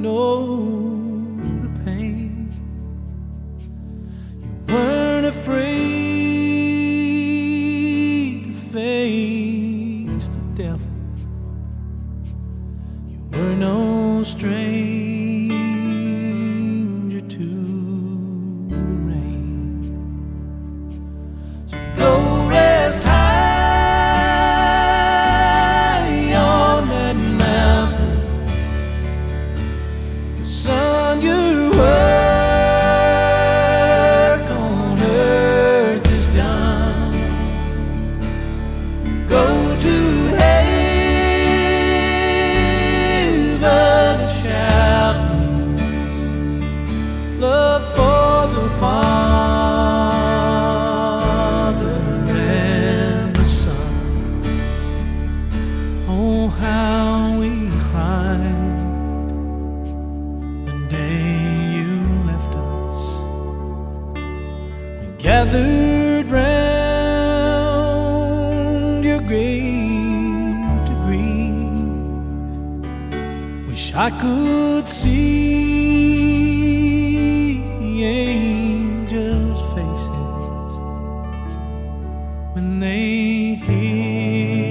know the pain. You weren't afraid to face the devil. You were no stranger to the rain. So go rest high on that mountain. 'Cause son, your work on earth is done. Go to heaven shouting love for the Father and the Son. Oh, how we cried the day you left us. We gathered round your grave to grieve. Wish I could see angels' faces when they hear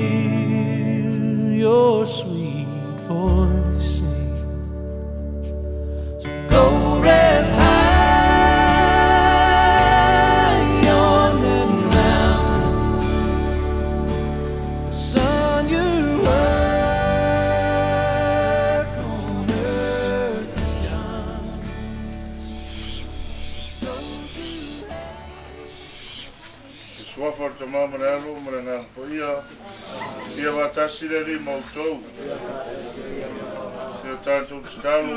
your sweet voice sing. So go rest high on that mountain. Son, your work on earth is done. Go to Suafa o le Tama ma le Alo ma le Agaga Paia, ia faatasi le Alii ma outou. Ia tatou tatalo,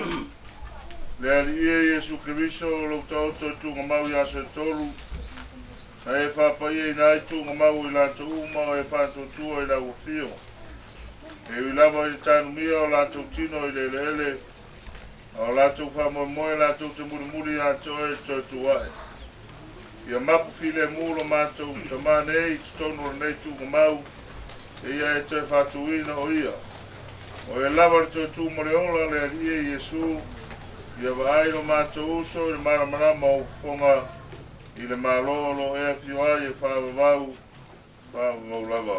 le Alii e Iesu Keriso o lou taoto i tuugamau i aso e tolu, na e faapaiaina ai tuugamau o i latou uma o e faatuatua i lau afio. E ui lava i le tanumia o latou tino i le eleele, a o latou faamoemoe latou te mulimuli ia te oe le toe tu ae. Ia mapu filemu lo matou tamā nei i totonu o lenei tuugamau, e ia e toe faatuina o ia. O e lava le toe tu ma le ola le Alii e Iesu, ia vaai lo matou uso i le malamalama o fofoga i le Malo o lo o e afio ai e faavavau, faavavau lava.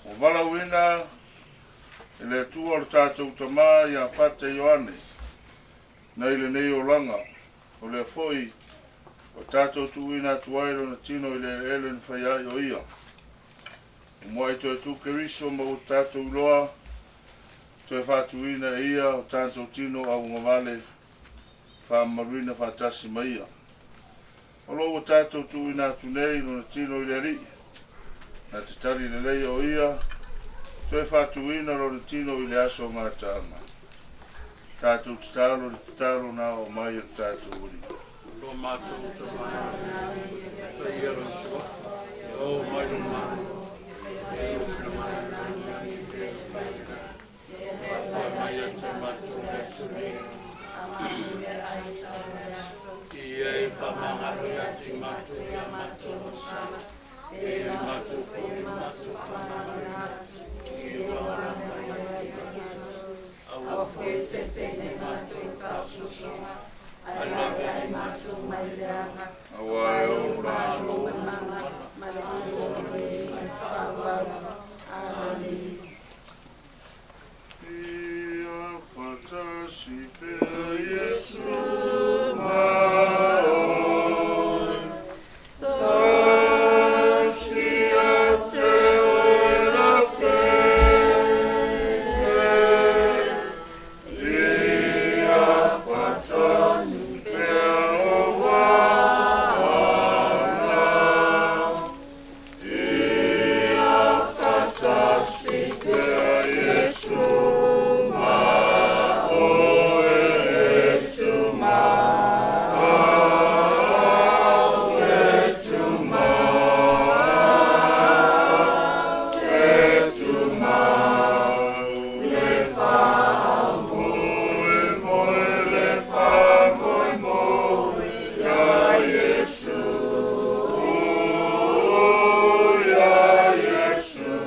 Ua valaauina e le Atua lo tatou Tamā ia Fata Ioane nai lenei olaga, o lea foi ua tatou tuuina atu ai lona tino i le eleele na faia ai o ia. Ua muai toe tu Keriso ma ua tatou iloa toe faatuina e ia o tatou tino auagavale faamamaluina faatasi ma ia. O lo ua tatou tuuina atu nei lona tino i le Alii, na te tali lelei o ia, toe faatuina lona tino i le aso o gataaga. Tatou tatalo le tatalo na oo mai e le tatou Alii. Lo matou Tamā, paia lou suafa, ia oo mai lou Malo, ia lou finagalo faia mai ia te matou le aso nei. Faamagalo ia te matou ia matou onosaga, e matou foi e matou faamagaloina atu i e ua agamea mai ia te matou. Aua foi e taitaiina i matou i le faaosoosoga, ae laveai matou mai le leaga, Aua e aua e ou lou Malo malo. ma le mana ma le gatologi ma le faaauau. Amene. Ia faatasi pea Iesu ma oe. Tasi ia te oe lau pele. Ia faatasi pea ou aga. Ia faatasi pea Iesu ma oe e tumau, e tumau, e tumau. Le faamoemoe, le faamoemoe ia Iesu, ia Iesu.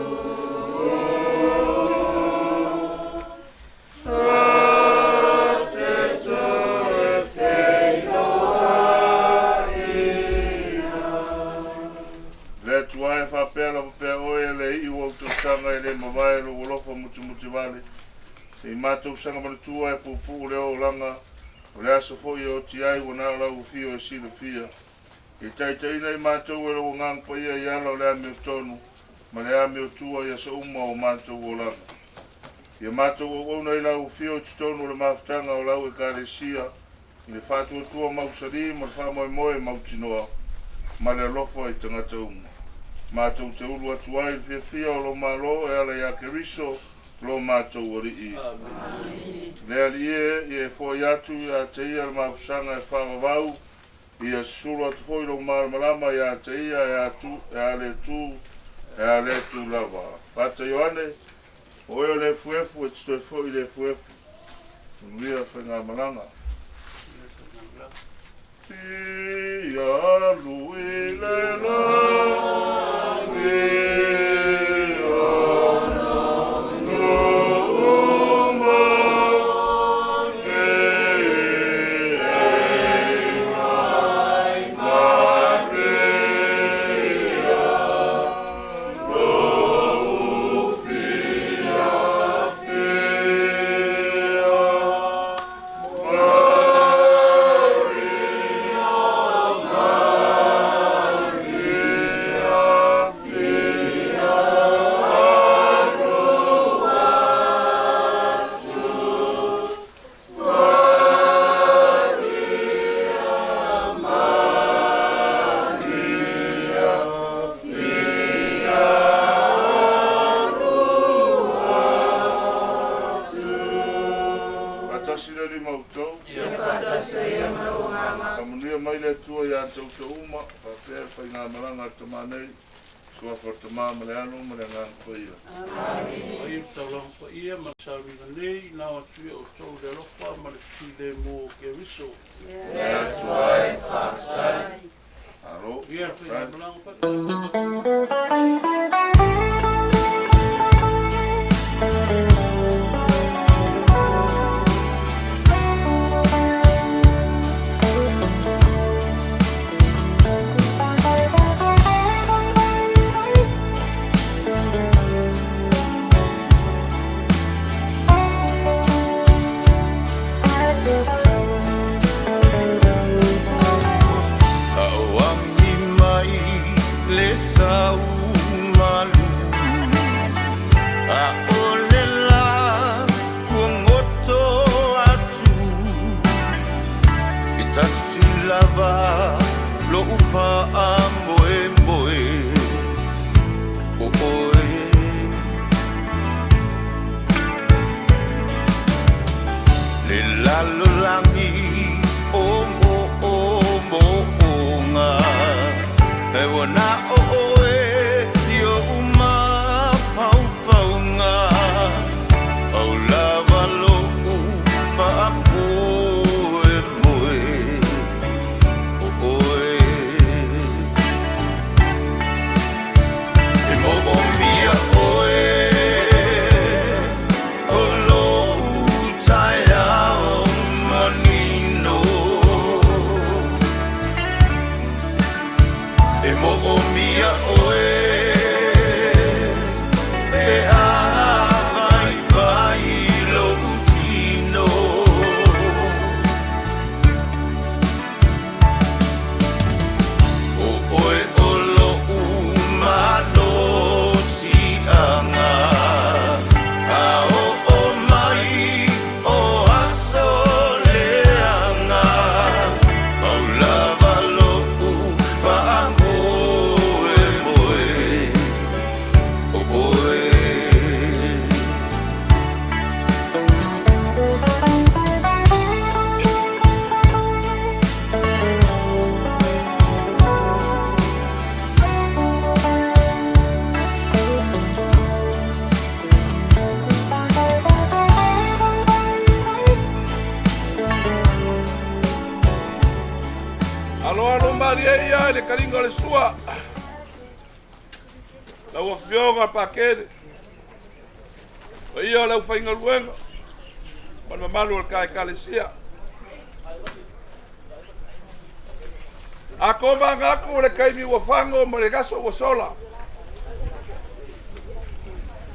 Ta te toe feiloai. Le Atua e faapea lava pea oe e le iu o ou tausaga e le mavae lou alofa mutimutivale. Se i matou saga manatua e puupuu le olaga, o le aso foi e oti ai ua na o lau afio e silafia. Ia taitaiina i matou e lou Agaga Paia i ala o le amiotonu ma le amiotua i aso uma o matou olaga. Ia matou auauna i lau afio i totonu o le mafutaga o lau Ekalesia, i le faatuatua mausali ma le faamoemoe mautinoa, ma le alofa i tagata uma. Matou te ulu atu ai i le fiafia o lou Malo e ala ia Keriso lo matou Alii. Amene. Le Alii e, ia e foai atu ia te ia le mafusaga e faavavau, ia susulu atu foi lou malamalama ia te ia e a tu, e a le tu, e a le tu lava. Pata Ioane, o oe o le efuefu e te toe foi i le efuefu. Manuia faigamalaga. Ia alu i le lagi, atunuu ma Maria, lou fiafia. Faatasi le Alii ma outou. Ia faatasi ai ma lou agaga. Faamanuia mai le Atua ia te outou uma, faapea le faigamalaga a le Tama nei, suafa o le Tama ma le Alo ma le Agaga Paia. Amene. Paia le taulaga paia ma le sauniga nei, na o atu ia outou le alofa ma le filemu o Keriso. Le Atua e faafetai. Malo. Ia le Faafetai. faigamalaga faatasi. Auami mai le sau malu a o le la kuagoto atu e tasi lava lo'u faamoemoe o oe. Le lalolagi o mo o mo onga e ua na o oe i oʻu mafaufauga pau lava loʻu faamoemoe o Aloalo malie ia i le kaliga o le sua. Lau Afioga Pakele, paia o le aufaigaluega ma le mamalu o le ta Ekalesia. A ko mangaku o le taimi ua fago ma le aso ua sola.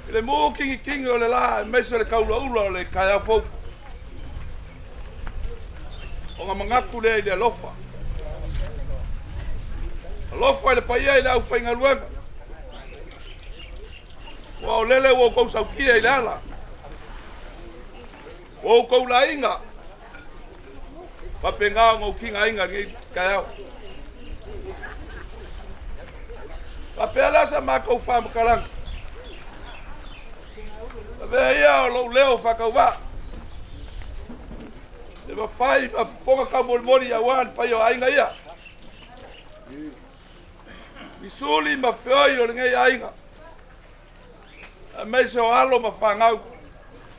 I le mū kigikigi o le lā aemaise o le taulaula o le taeao fou. Ona manatu lea i le alofa. Alofa i le paia i le aufaigaluega. Ua o lele ua outou saukia i le ala. Ua outou laina. Faapena ona ou tigaina i lenei taeao. Faapea lea sa matou faamatalaga. Avea ia o lou leo faatauvaa. E mafai ma fofoga taumolimoli aua le paia o aiga ia. I suli ma feoi o lenei aiga. Aemaise o alo ma fanau.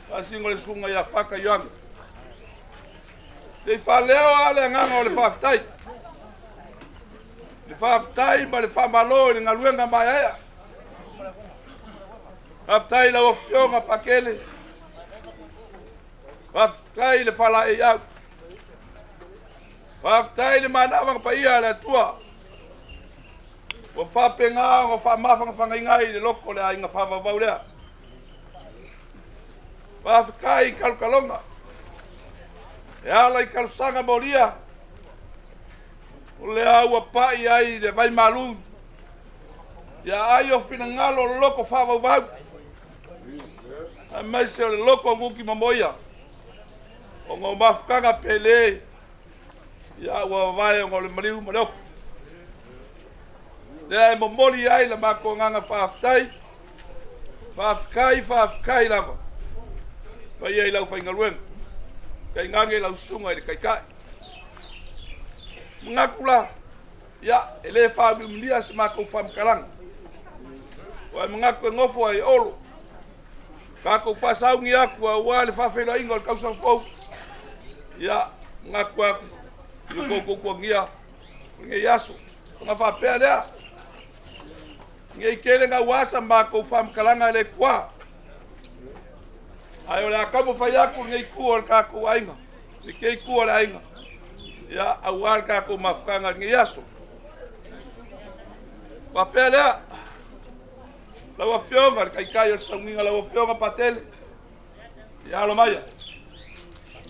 Faasino le susuga ia Fata Ioane. Te i faaleo lava le agaga o le faafetai. Le faafetai ma le faamalo i le galuega maeaea. Faafetai i lau Afioga Pakele. Faafetai i le faalaeiau. Faafetai i le manava paia a le Atua. Ua faapena ona faamafanafanaina ai le loto o le aiga faavauvau lea. Faafetai i kalokaloga. E ala i talosaga molia. O lea ua pai ai le vaimalu. Ia ai o finagalo o le loto faavauvau. Aemaise o le loto guti mamoia. Ona o mafutaga pele. Ia ua vavae ona o le maliu ma le ofu. Lea e momoli ai le matou agaga faafetai. Faafetai, faafetai lava. Paia i lau faigaluega. Tainane lau susuga i le Taitai. Manatu la, ia, e le faaumiumilia se matou faamatalaga. Ua e manatu e nofo ai Olo. Tatou faasauni atu aua le faafeiloaiga o le tausaga fou. Ia, manatu atu i o outou tuagia o lenei aso. Ona faapea lea, nei tele naua sa matou faamatalaga e le tuā. Ae o le a taumafai atu lenei itu o le tatou aiga, lenei itu o le aiga, ia, aua le tatou mafutaga i lenei aso. Faapea lea, lau Afioga i le Taitai o le Sauniga, lau Afioga Patele, ia alo mai,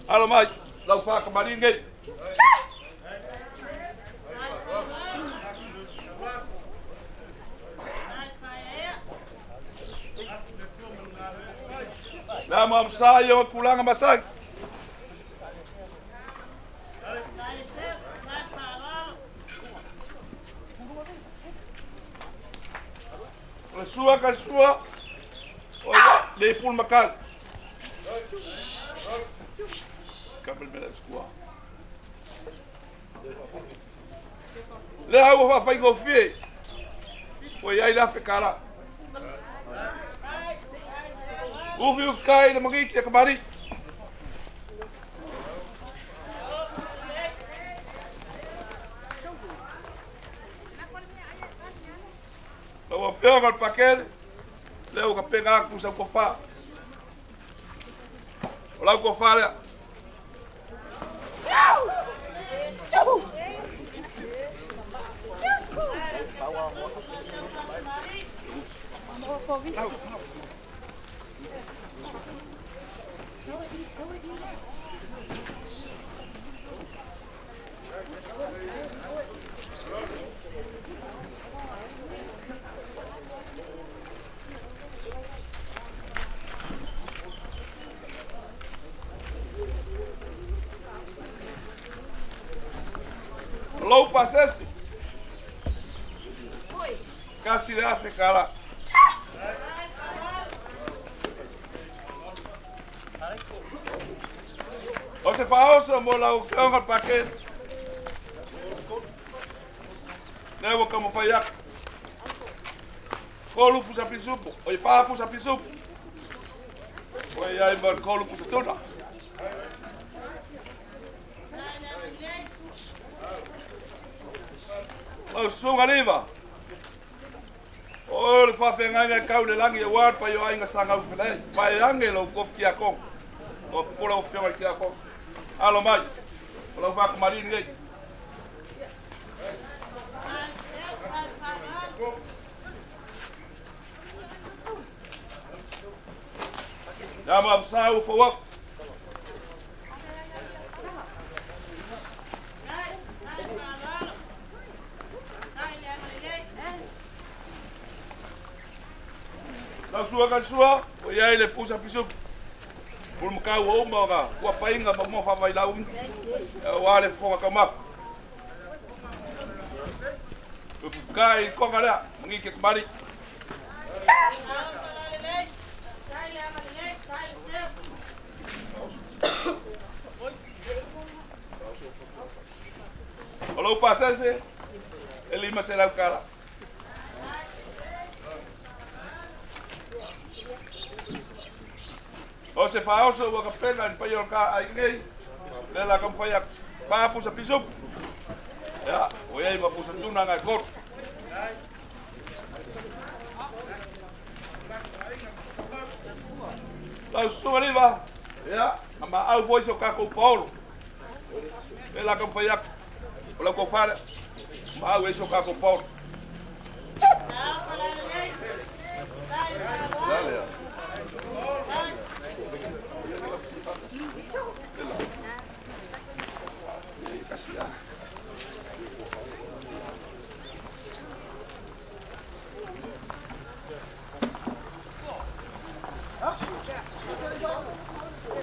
alo mai, lau faatamalii nei. Le amoamosa ia o tulaga masani. O le sua ka sua, o ia le pulu makau. Couple minutes kua. Lea ua faafaigofie. Ua i ai le $1,000. Ufi ufi kai le magiti e kamari. Lau Afioga i le Pakele, lea ua tapena atu sau tofa. O lau tofa lea. Lou pasese. Kasi le $1,000. O se faaoso mo lau Afioga i le Pakele. Lea ua taumafai atu. 3 pusa pisupo, o i 4 pusa pisupo. Ua i ai ma le 3 pusa tuna. Lau susuga Liva. O le faafeagaiga e kau le lagi aua le paia o aiga sa gaufelai. Vaeage lou tofi tiakono. Ua popola lau afioga i le tiakono. Alo mai, o lau faakamali lenei. Ia ma sa ua fou atu. Lau sua ka sua, o iai le pusa pisupu. Pulumakau ua uma ona kuapaina ma uma faavailauina, aua le fofoga taumafa. Upukai i konga lea, mangi ke kamali. O lou pasese, e 500 tala. O se faaoso ua kapena i le paia o le ka ai nei, lea la taumafai atu. Fa pusa pisupu. Ia, ua i ai ma pusa tuna agai tolu. Lau susuga Liva, ia, na maau foi si o tatou paolo. Lea la taumafai atu. O lau tofa lea, maau ai si o tatou paolo.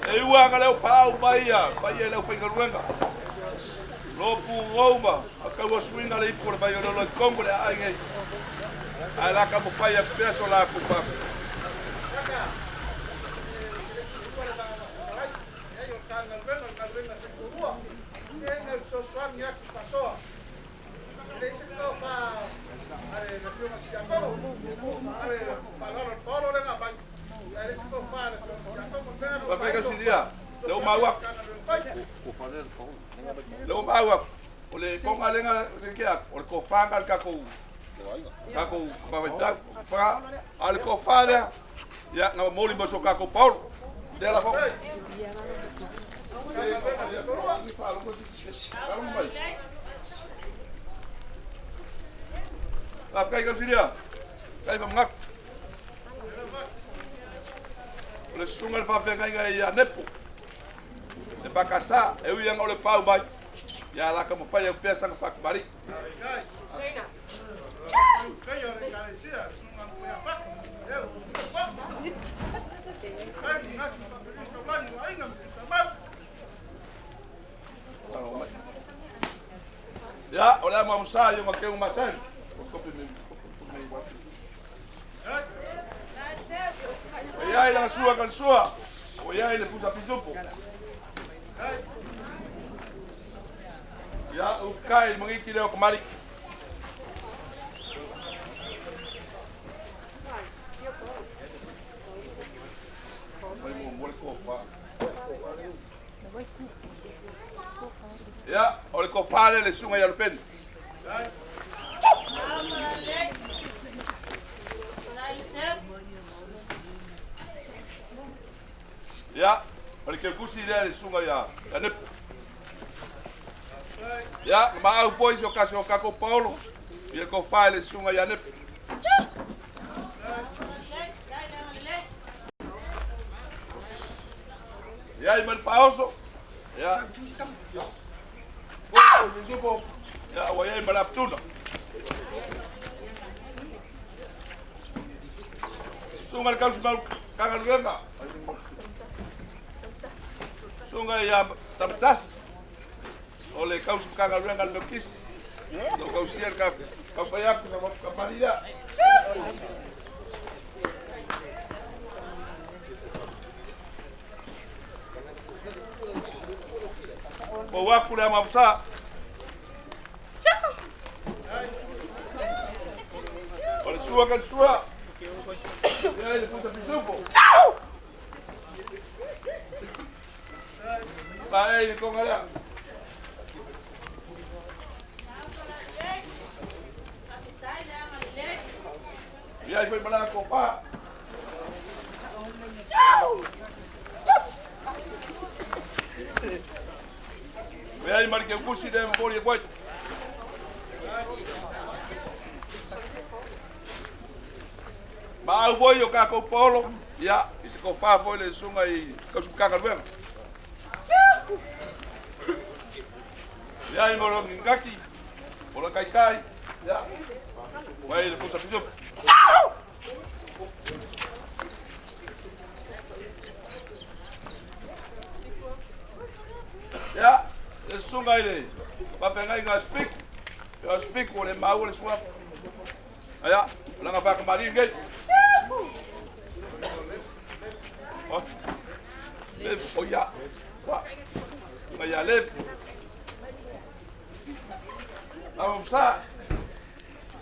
E ua aga leo paau mai ia, mai ia leo whaingaluenga. Lopu ouma, a kaua suinga le ipu o le mai o lolo i Kongo le aai nei. Ae la ka mawhai a pea so la ku paku. Papai ka silia, le o mau aku. Le o mau aku. O le konga lenga le ke aku, o le kofanga le kakou. Kakou pavaitau. Fa, a le kofa lea. Ia, nga moli mo so kakou Paulo. Lea la fo. Kai ka silia. Kai fa ngak. O le susuga le faafeagaiga ia Nepo. Le pakasa, e ui anga o le pau mai. Ia la ka mawhai au pea sanga whakamari. Ia, o le ama musa i o makeu masani. O kopi me, kopi me watu. O iai la sua ka sua. O iai le pusa pisupo. Ia, u kai mangiki leo kamari. Mai mo mo le kofa. Ia, o le kofa le le sunga ia lupeni. Ia, o le keukusi lea le sunga ia Nepo. Ia, ma au foi so kasi o kako Paulo. Ia kofa le sunga ia Nepo. Ia, i man whaoso. Ia. Ia, ua ia i malaptuna. Sunga le kausi mau kangaluenga. Sunga ia tamatasi. O le kausi kangaluenga le meukisi. Lo kausia le kaupai aku na kaparia. Po aku le amafusa. O le sua ka sua. Ia le pusa pisupo. Pa ei le konga lea. Ia i fai malanga ko pa. Ia i mari ke kusi le mori e koe. Ma au foi o kākou polo. Ia, i se kofā foi le susuga i Kausupukagaluega. Ia i mo ngaki, o lo kaikai. Ia, mai le pusa piso. Ia, le susuga i le faafeagaiga a Spiku. Ia Spiku o le maua le suafa. Ia, langa whakamali nei. Oh. Le, o ia. Sa. Nga ia le. Au sa.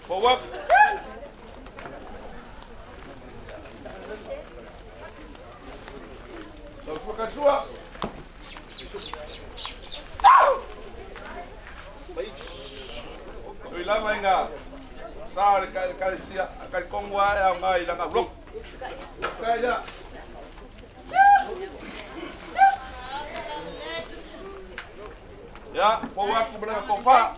Forward. Lau sua sua. Oi lava inga. Sa le ka ka sia ka kongwa ya ngai langa blok. Ka ya. Ya, forward ku bela ko pa.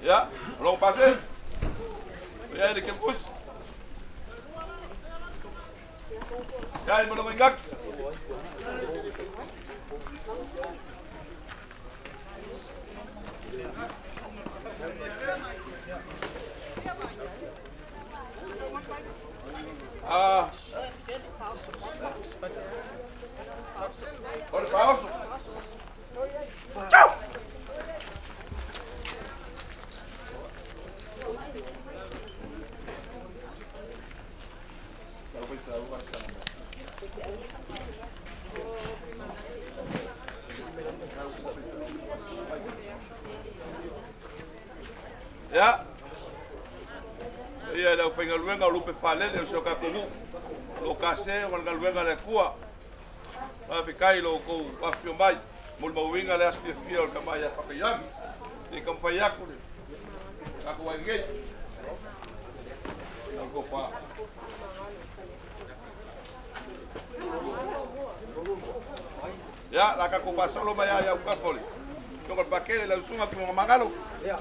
Ya, long passé. Ya, le kempus. Ya, i mo ngak. Ah. Olha pausa. Tchau. Ya. Ia le faingaluega o lupe falele o se o kakohu. O kase o galuega le kua. Faafetai lo kou afio mai. Mo le mauiga le aso fiafia o le tama ia Fakaiagi. I ka mawhai aku le. Ako ai ngei. Au ko pa. Ya, la ka ko pasalo mai ia u kafoli. Tonga pakele la usunga ku mangalo. Ya.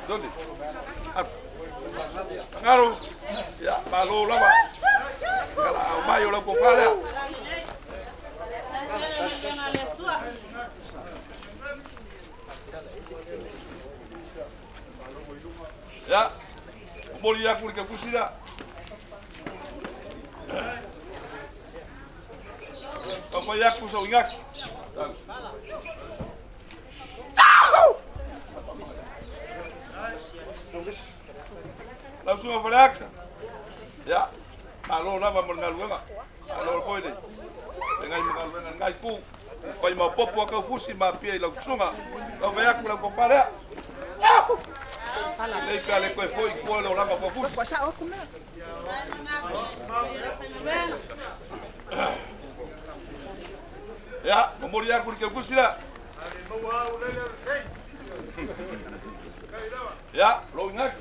¿Dónde? Ngaro. Ya, malo lava. Kala au mai o la ko fala. Ya. Moli ya ku ke kusida. Papa ya ku so ingak. Lau sunga faleaka. Ya. Malo lava mo ngaluega. Alo foi le. Ngai mo ngaluega ngai ku. Pai ma popo ka fusi ma pia i lau sunga. Lau vea ku lau ko falea. Lei pea le koe foi kua le olanga pa fusi. Ya, momori aku le ke kusi la. Ya, lo ingak.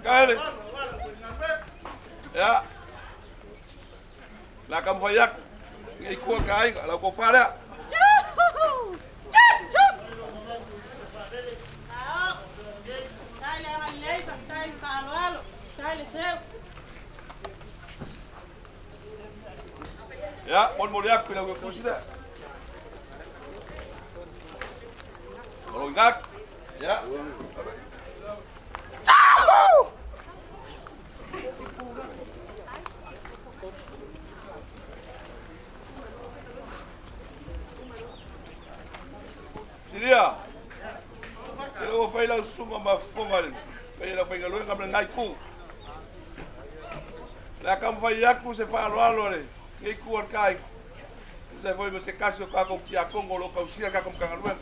Kaele. Ya. La kamfayak. Ngai kua kai la ko fala. Ya, mon moriak pila ko kusida. Lo ingak. Ya. Siria. Ele vou falar o suma mafonga. Paia i le aufaigaluega ma lena itu. O le a taumafai atu se faaaloalo a lenei itu o le ta e tusa ai foi ma se tasi o tatou tiakono o lo o tausia le tatou Matagaluega.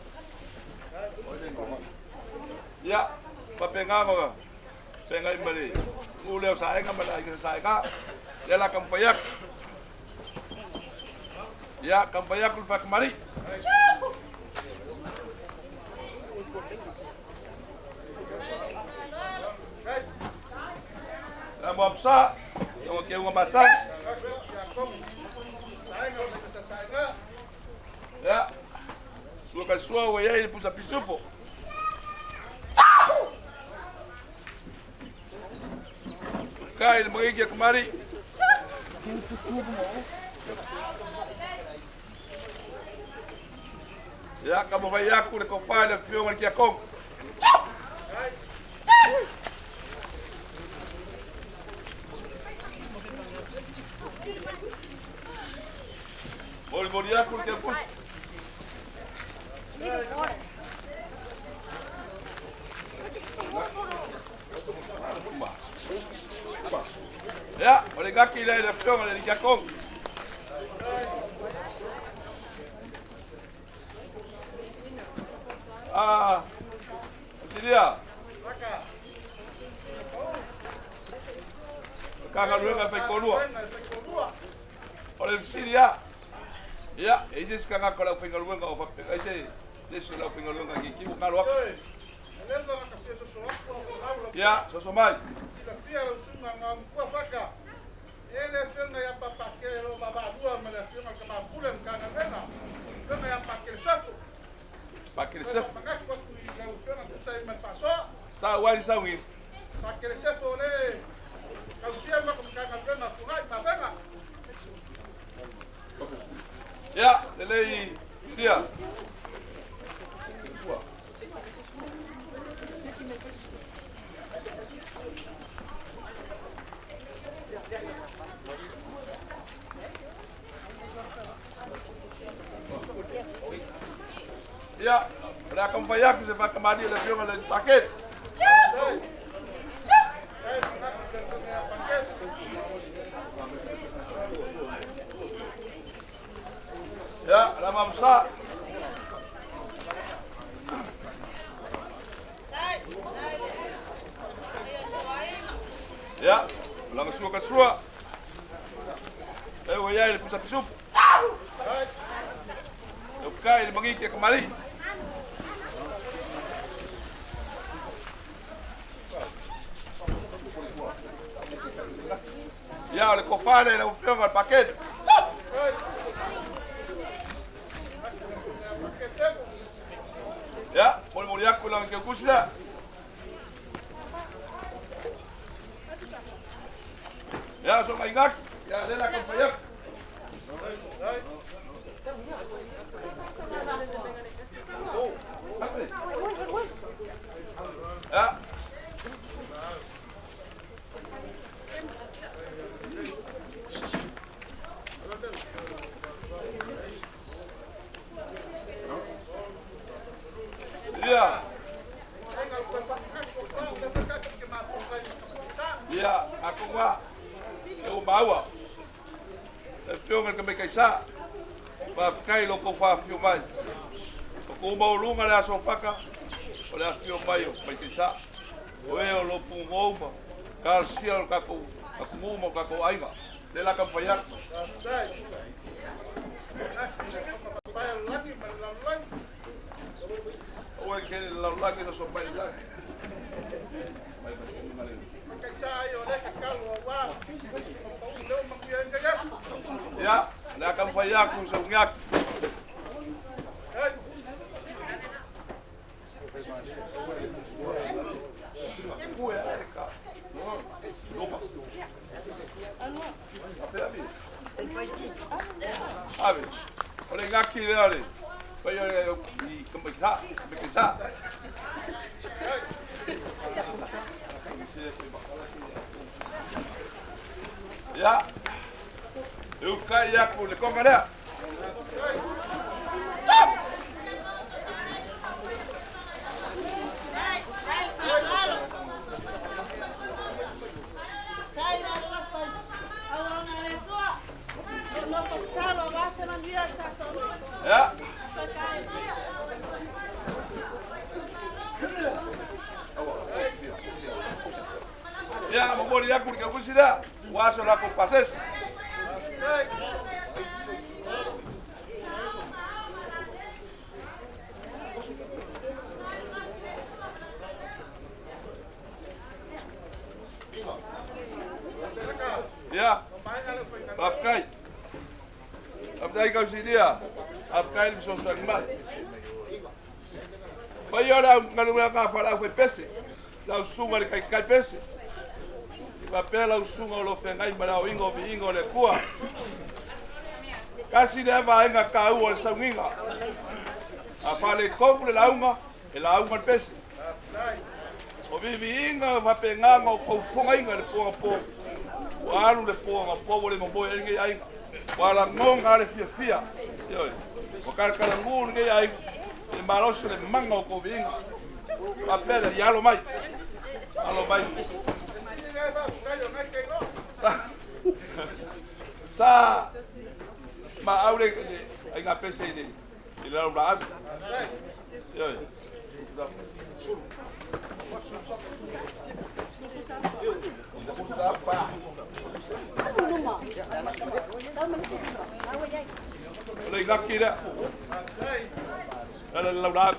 Ia, faapena ona feagai ma le nuu lea o Saega ma le aiga sa Saega. Lea o le a taumafai atu. Ia, taumafai atu le faatamalii. La moapsa, tonga ke unga masani. Ia, sua ka sua ua iai le pusa pisupo. Kai le mangiki a kamari. Ia, ka mawhai aku le kowhai le whionga le kia kong. Mori mori aku le kia pusi. Ia, o le ngaki lea i le afioga i le Tiakono. Ah, Tilia. Matagaluega e faitolua. O le fesili lava, ia, e i ai se isi tagata o le aufaigaluega o faapea, ai se isi o le aufaigaluega e kikiu ua galo atu. Ia, soso mai. Pakele sefo. Sa ua le saugi. Ia, lelei tia. Ia, o le a taumafai atu se faatamalii a le Afioga i le Paketi. Ia, o le a mamusa. Ia, o lana sua ka sua. E ua iai le pusa pisupu. E ukai le mangiki a kamali'i. Ia, o le tofa lea i lau Afioga i le Paketi. Ia, molimoli atu i lana teutusi lea. Ia, so mai ngaki. Ia, lea la taumafai atu. Ia. Ia. Ia, atonu lava, e ua maua. Le Afioga i le Tamaitai Sa, faafetai i lo outou faafio mai. O tou maualuga le aso faka o le afifio mai o Tamaitai Sa. O e o lo o pugou ma talosia lo tatou atunuu ma o tatou aiga. Lea la taumafai atu. Aua e kele le lalolagi na so mai le lagi. Ia, o le a taumafai atu se ugi atu. Ave, o le gaki lea o le fai o le i kamaisa, kamaisa. Ia, e ufukai atu le konga lea. Momoli atu i le keukusi lea, ua se o latou pasese. Ia, faafetai. Faafetai Kausilia, faafetai le fesoasoani mai. Paia o le au galuega a le aufaipese, lau susuga i le taitai pese, faapea lau susuga o lo o feagai ma le aoina o viiga o le Atua. Tasi lea vaega taua o le sauniga. A faaletonu le lauga, e lauga le pese. O viiviiga faapena ona outou fofogaina i le po anapo. Ua alu le po anapo ua le momoe ai lenei aiga. Ua lagona lava le fiafia. Ioe. Ua talatalamū lenei aiga i le malosi o le mana o outou viiga. Faapea lea, ia alo mai. Alo mai. Sa maau le aiga pese i le laulaau. Ioe. O le igaki lea. Le laulaau.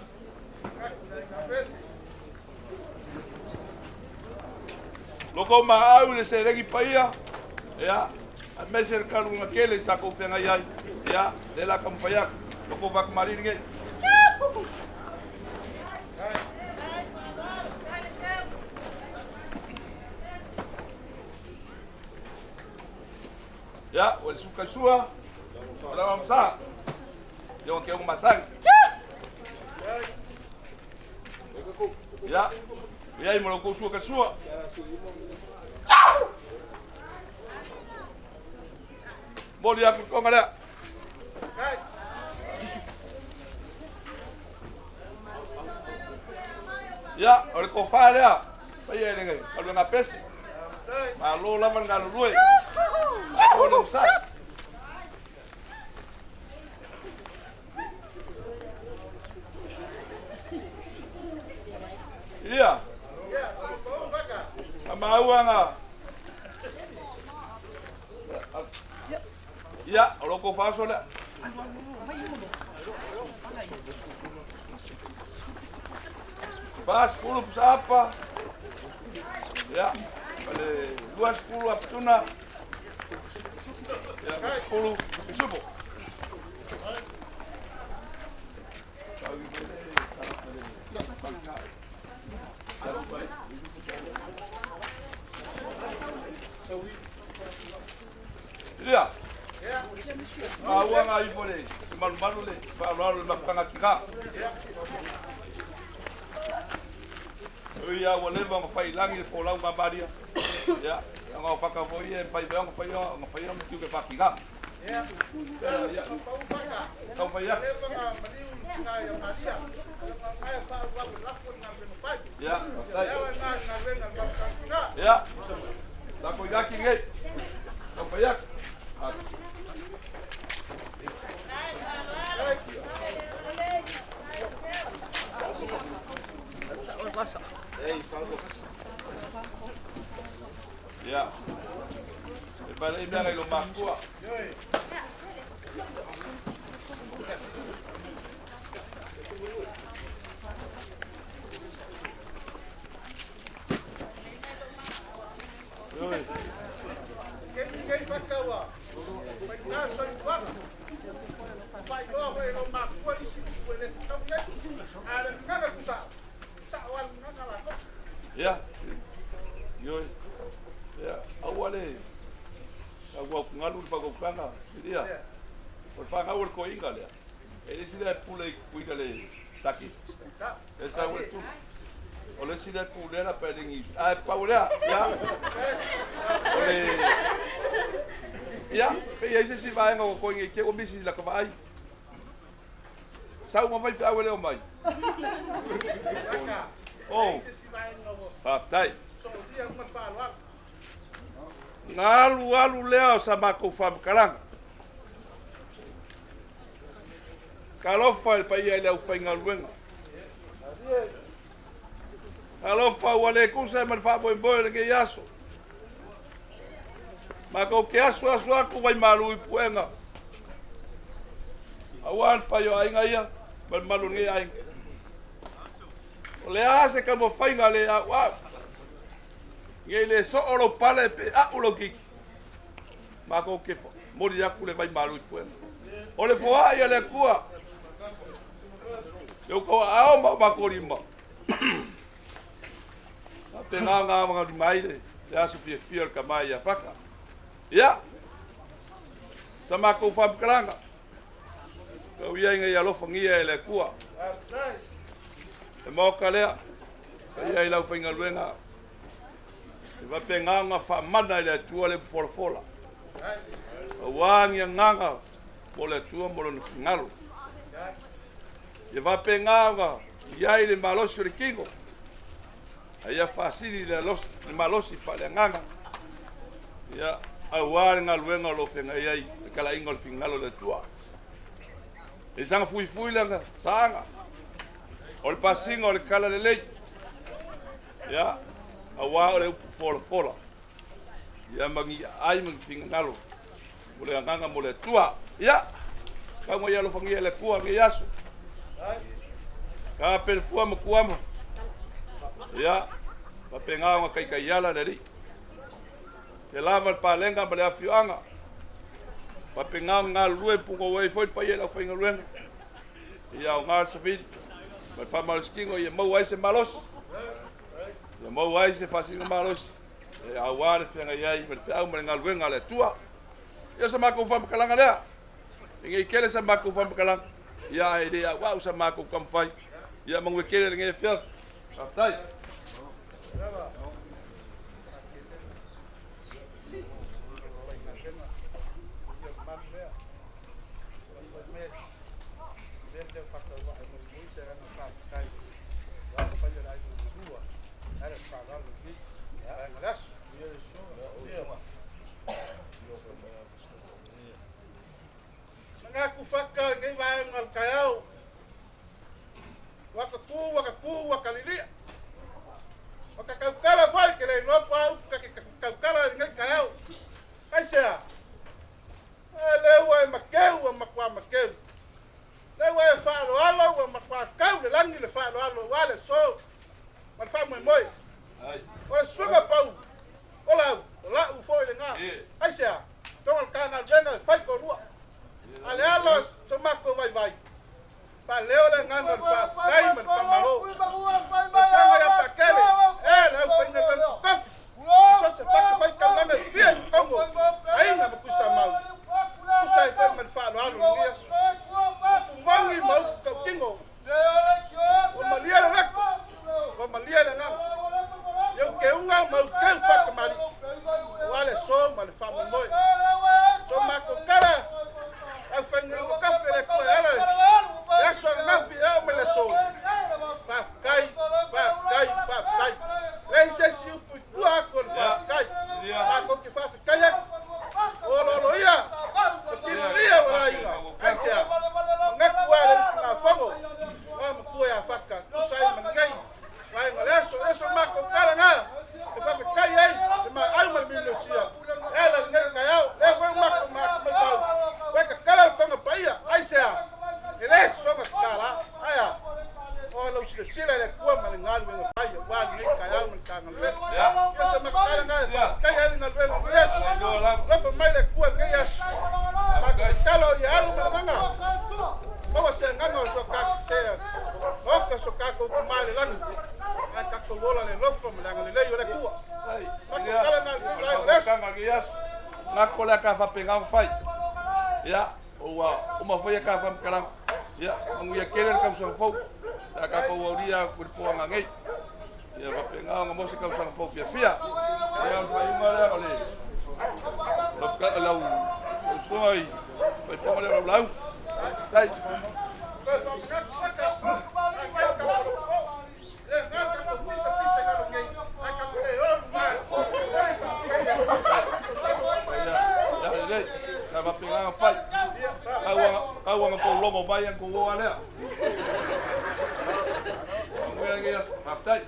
Loko maau i le seleni paia, ia, aemaise le galuega tele sa kou feagai ai, ia, lea o le a taumafai atu. Loko vatamalii lenei. Ia, ua le suka i sua, o le sa, ia ua ke masani. Ia, ia i mo kou sua ka sua. Moli aku konga lea. Ia, o le kofa lea. Paia e lenei, galuega pese. Malo lava le galulue. Malo le usai. Ia. A mauanga. Ia, o lo kofa so lea. 40 pusa apa. Ia, ma le 20 apatuna. Ia, 10 pisupo. Ia. Maua ngā ifo le malumalu le faaaloalo le mafutaga tina. Ui ia ua leva ona fai i lagi le folauga a Maria. Ia, ona o whakafo ia e pai mea ona whai ona whai ona tiu ke whakina. Ia, tau whai atu. Ia, tai. Ia, lako i aki ngei. Tau whai atu. Ia. E pare i mea ngai lo makua. Oi. Ia. Ioe. Ia, aua le. Aua ku ngalu le whakaukanga. Ia. O le whangau o le koinga lea. E le isi lea pule i kuina le takis. E sa ua tu. O le isi lea pule la pe lengi. Ai pau lea. Ia. O le... Ia, pe ia isi si vaenga o koinga i ke o misi la ka vaai. Sau ma vai whiau e leo mai. Oh. Faafetai. Ngalu alu lea o sa makou faamatalaga. Talofa i le paia i le aufaigaluega. Talofa ua le tusa ai ma le faamoemoe o lenei aso. Matou te asuasu atu vaimalu i puega auā le paia o aiga ia ma le mamalu o lenei aiga. O le a se taumafaiga le auau nei le soo lou pale pe a'u lou titi, matou te moli atu le vaimalu i puega. O le foai a le Atua i outou aao ma o matou lima. Faapena ona avagalima ai le aso fiafia o le tama ia Faka. Ia, sa matou faamatalaga, tau ia ina ia alofagia e le Atua le maota lea, sa ia i lau faigaluega, e faapena ona faamana e le Atua le folafola. Auā ni agaga mo le Atua mo lona finagalo. Ia faapena ona i ai le malosi o le tino, a ia faasili le malosi faaleagaga, ia auā le galuega o lo o feagai ai le talaiga o le finagalo o le Atua. E saga fuifui le saaga o le pasiga o le tala lelei, ia auā o le upu folafola, ia magi ai ma finagalo mo le agaga mo le Atua. Ia, tau mai alofagia e le Atua nei aso. Ka pele fua ma kuama. Ia, faapena ona taitaiala le Alii. Te lava le palega ma le afioaga. Faapena ona galulue punou ai foi le paia i le aufaigaluega. Ia aoga le savili ma le faamalositino ia maua ai se malosi. Ia maua ai se faasiliga malosi. E auā le feagai ai ma le feau ma le galuega a le Atua. Ia sa matou faamatalaga lea. E nei tele sa matou faamatalaga. Ia ae le auau sa matou taumafai. Ia manuia tele lenei afiafi. Faafetai. Manatu faka i lenei vaega o le taeao. Ua ka tu, ua ka tu, ua ka lilia. Ua ka tautala foi ke le iloa po a upu ka ke tautala i lenei taeao. Aisea? E le ua e makeu, ua matua makeu. Le ua e faaaloalo, ua matua tau le lagi le faaaloalo aua le aso ma le faamoemoe. O le susuga pau o lau, o la'u foi lena. Aisea? Tonga le ta galuega e fai toalua. A le ala so matou vaivai, faaleo le agaga o le faafetai ma le faamalo. Le faga ia Pakele, e le aufaigaluega totofi, i so o se fatafaitaulaga e fia i totonu o aiga ma Tuisamau. Tusa ai foi ma le faaaloalo i lenei aso. Upu moni ma upu tautino, ua malie le loto, ua malie le agaga. I ou teuga ma ou teu faatamalii, aua le aso ma le faamoemoe. So matou tala, aufaigaluega totofi a le Atua e ala i le aso ananafi e oo mai le aso. Faafetai, faafetai, faafetai. Leai se isi upu i tua atu o le faafetai. Matou te faafetai atu. O oloolo ia, o tino ia ua laina. Aisea? Manatu lava le usugafono ma matua ia Faka, tusa ai ma lenei vaega o le aso. E le so matou tala na e faafetai ai le maau ma le mimiosia e ala i lenei taeao. Lea foi ua matou matau, ua tatala le toga paia. Aisea? E le soga tatala. Aea? O lau silasila i le Atua ma le galuega fai aua lenei taeao ma le ta galuega. Ia se matou tala na e faafetai ai le galuega o lenei aso. Alofa mai le Atua i lenei aso. Matou tatalo ia alu ma le agaga. Maua se agaga o so tatou te maota so tatou Tama i le lagi. Ae tatou ola le alofa ma le agalelei o le Atua. Matou tala na i le aso. Ngako le ka faapena ona fai. Ia, ua uma foi ka faamatalaga. Ia, manuia tele le tausaga fou. Pe a tatou aulia atu i le poaga nei. Ia faapena ona maua se tausaga fou fiafia. Ia, o le faaiuga lea o le lau usoga i faifoga lea o lau lauga. Faafetai. Ia lelei, sa faapena ona fai. Tau ona tou logo mai ona tou o lava lea. Manuia lenei aso. Faafetai.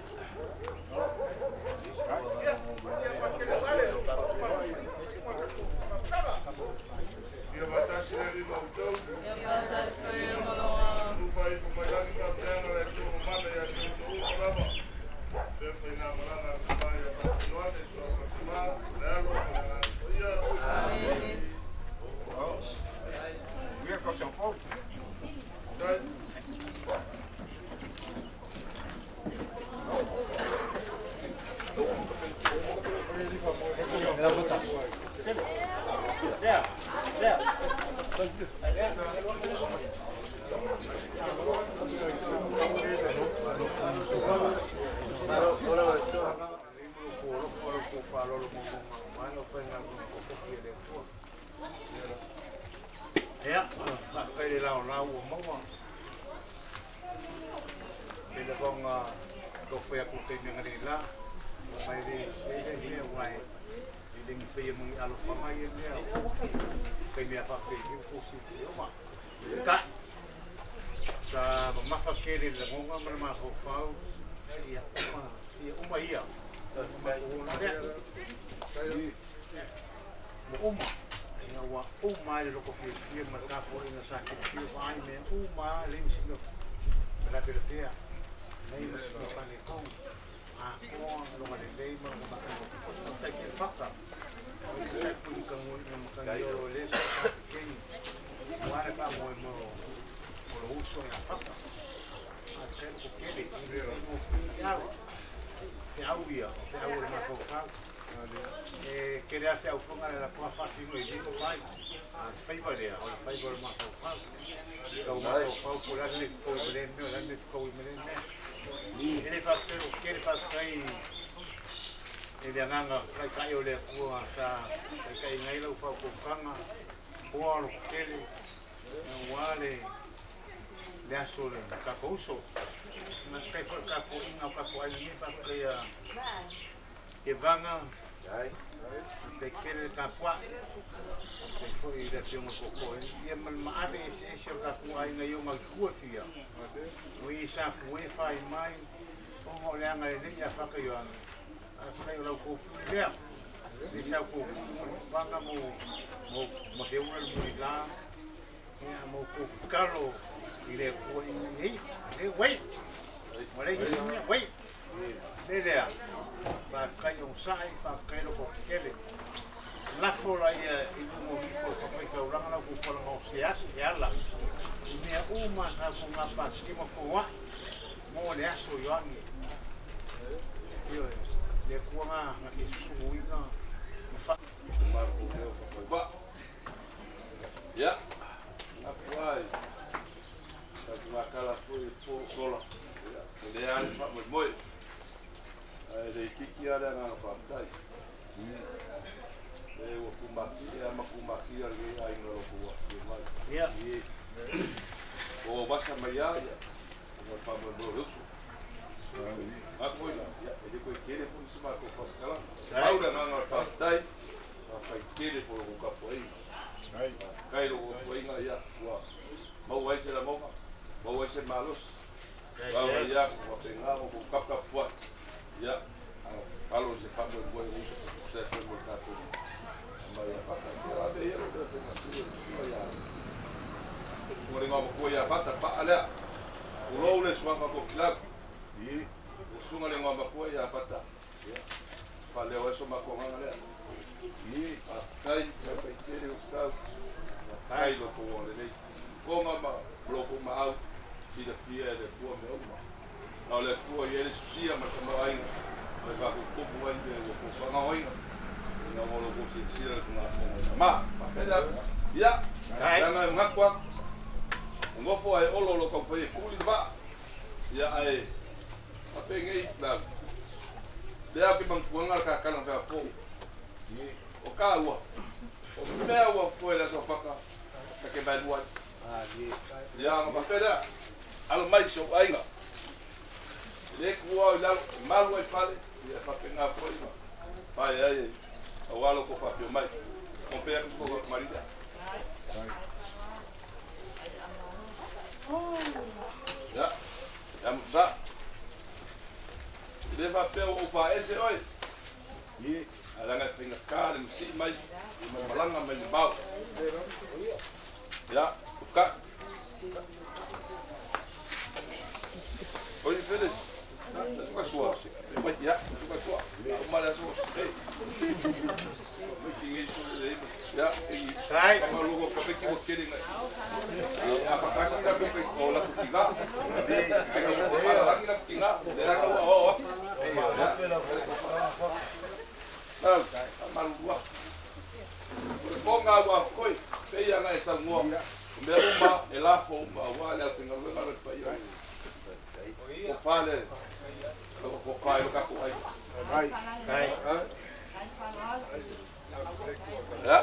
Fonga tau fai atu i le taimi analeila ma e le sese se mea aua e le ni faia ma ni alofaga ia mea o taimi a faapei ua tou silafia uma. Peitai, sa mamafa tele i le lagoga ma le mafaufau seia uma seia uma ia ona matou o la lea. Ua uma, ia ua uma ai le loko fiafia ma le tapuaiga sa tilotilo vaai mea uma lava, e leai ma se mea o lapelapea, leai ma se mea faaletonu, atoa lona lelei ma lona matagofie. Faafetai tele Fata, o le sai pui Matagiolo e le sa kapiteni aua le faamoemoe o lou uso ia Fata. Faafetai loko tele, e le faigofie feau, feau ia, o feau o le mafaufau. E tele lava feau foi na le latou faatino i lima ma ai, a o le faiva lea, o le faiva o le mafaufau. Tau mafaufau po o le a le mea e fetaui ma lea mea, o le a le mea e fetaui ma lea mea. E le faafetai loko tele, faafetai i le agaga taitai o le Atua sa taitaiina ai lau faautautaga, poa loko tele aua le le aso o le tatou uso. Faafetai foi i le tapuaiga o tatou aiga nei, faafetai ia Tevaga, faafetai tele le tapuai, faafetai foi i le afioga i le Tootoo ia ma le maave eseese o tatou aiga i ona itu e fia, o i sa fue fai mai ona o le agalelei ia Fata Ioane. Faafetai o la outou pule lea, le sa outou pule mo le papaga mo mo Feula le mulila, ia ma outou tatalo i le Atua ina ia iu. Le uei, ua leai nisi mea, uei. Le lea, faafetai onosai, faafetai lototetele. Lafo laia i luga o nifo o le fatafaitaulaga la outou palaga o se asi e ala i mea uma sa outou gapatia ma foai mo le aso Ioane. Ioe, le Atua na na te susuluina ma fa. Matou leo faatauvaa. Ia, manatu lava i tatou gatala foi i le po ua sola, ia, e lea lava le faamoemoe, ae le itiiti lava le agaga faafetai. E ua tumatie lava ma tumatia lenei aiga o lo outou afifio mai. O vasa mai lava, ia, ona o le faamoemoe o le uso. Manatu foi la, ia, e le toe tele foi se matou faamatalaga. Pau le agaga o le faafetai, faafetai tele mo lo outou tapuaiga. Faafetai lo outou tapuaiga, ia, ua maua ai se lagona, maua ai se malosi. Pau ai atu faapena ona outou taputapuai. Ia, alo i se faamoemoe o uso tutusa foi mo le tatou ama ia Fata. Ia la mea ia lo le faiga tu e tusua ia. Ua le matua ia Fata paa lea. Tulou le suafa Tofilau. Le susuga le igoa-matua ia Fata. Ia, faaleo ai so matou agaga lea. Faafetai, faafetai tele o tau. Faafetai i lo outou agalelei. Toga ma lo outou maau silafia e le Atua mea uma. A o le Atua e i ai le sosia ma le tamaoaiga ma le faaputuputu ai mea ua outou faagaoina ina ua lo outou silasila i le Tulafono e mama. Faafetai le atu. Ia, leaga e manatu atu, e nofo ae olo o lo o taumafai e tuli le vaa. Ia, ae faapenei lau. Lea ou te manatuaina le ta tala na fai atu o taua, o mea ua totoe i le aso Fata, ta te vaelua ai. Ia, ona faapea lea, Alo mai si ou aiga, e le tuua au i lalo, e malu ai i fale, ia e faapena foi ma pae ai aua lo outou faafio mai. Compea atu se tou tamalii lea. Ia, ia Musa, e le faapea ua ou faaese oe, ae leaga e faigata le masii mai ma le malaga mai mamao. Ia, uka. Oi Felix. Tuka sua. Mai ia, tuka sua. Uma le aso. Hey. Ia, i pamalugo ka peki o kele ngai. E a pakasi la pe o la kutinga. Ai ka ko pa la kutinga. Le la ka o o. Tau, pamalua. O le ponga ua koi, pe ia ngai saunoa. O mea uma e lafo uma aua le aufaigaluega ma le paia o le tofa le tofa i lo tatou aiga. Ia.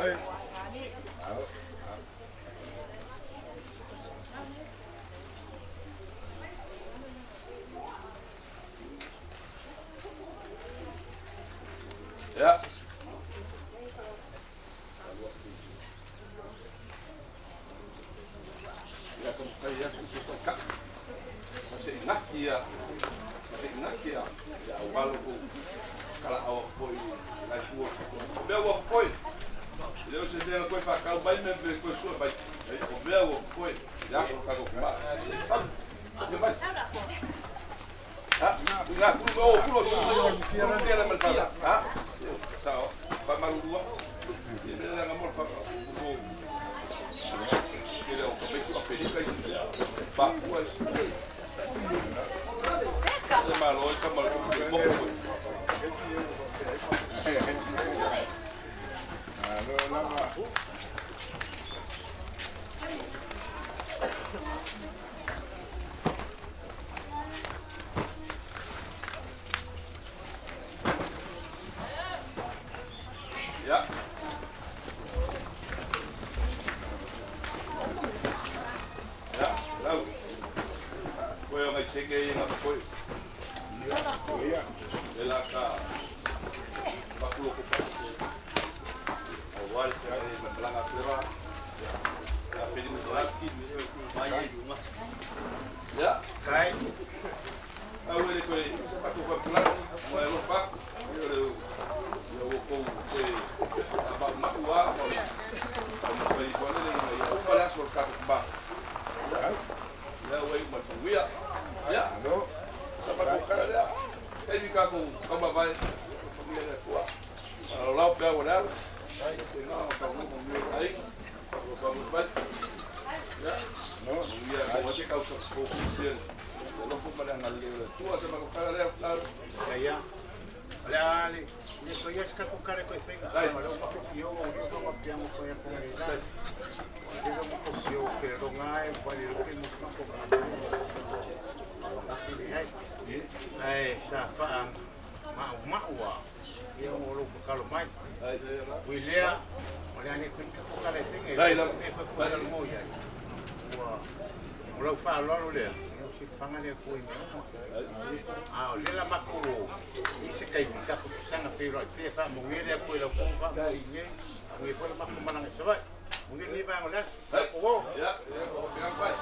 ia ma se inaki ia ia aualo ko kala awa poi lai tua o mea ua poi le o se mea koe whakau mai me me koe sua mai o mea ua poi ia so ka ko ma sa ke mai ha nga kulu o kulu kulu kele mal pala ha sa o pa malulua ia mea nga mo fa ko kele o ka mai tu apelika isi pa kua isi se malo e ka malo ko mo ko Alo lava. Ya. Ya, lau. Koe o ngai seke i ngā koe. E la ka pakulo ko pa se. Au wari te e me malanga klera. Ya pedi mo sa Ya. Kai. Au ele koe paku ko pula. Mo e lo pa. Yo le yo o ko te aba ma ua o o mo pedi ko le ya o pala so ka ko ba. Ya wei ma tu ia. Ya. Alo. Sa pa ko kara lea. Kai mi ka ko ka ba vai. Família le tua. Alo lau pe au lea. Te ngā o ka mo mo ai. Ko sa mo vai. Ya. No. Ia ko wa se ka sa ko ko te. Lo ko ma le ngal le tua sa pa ko kara lea. Ia. O le a le le ko ia ska ko kare ko fenga. Dai. O le ma ko fio o le ko ma pia mo ko ia ko le la. O le mo ko fio ke ro ngai pa le ke mo ko ko. Ai. Ai sa fa ma ma ua. Ia o lo ko kalo mai. Ai. Ui lea, o le ane koe ka ko kare fenga. Dai, la. E ko ko kalo mo ia. Ua. O lau whaalolo lea, ia o se whanga lea koe mea uma. A o lela mako i se kaimi kako tusanga whiro i pē wha mo ngere koe lau kong wha mo i nge. Mo nge fola mako mananga sawai. Mo nge ni vango las. Hai. O wo. Ya, ya, ko pe vai.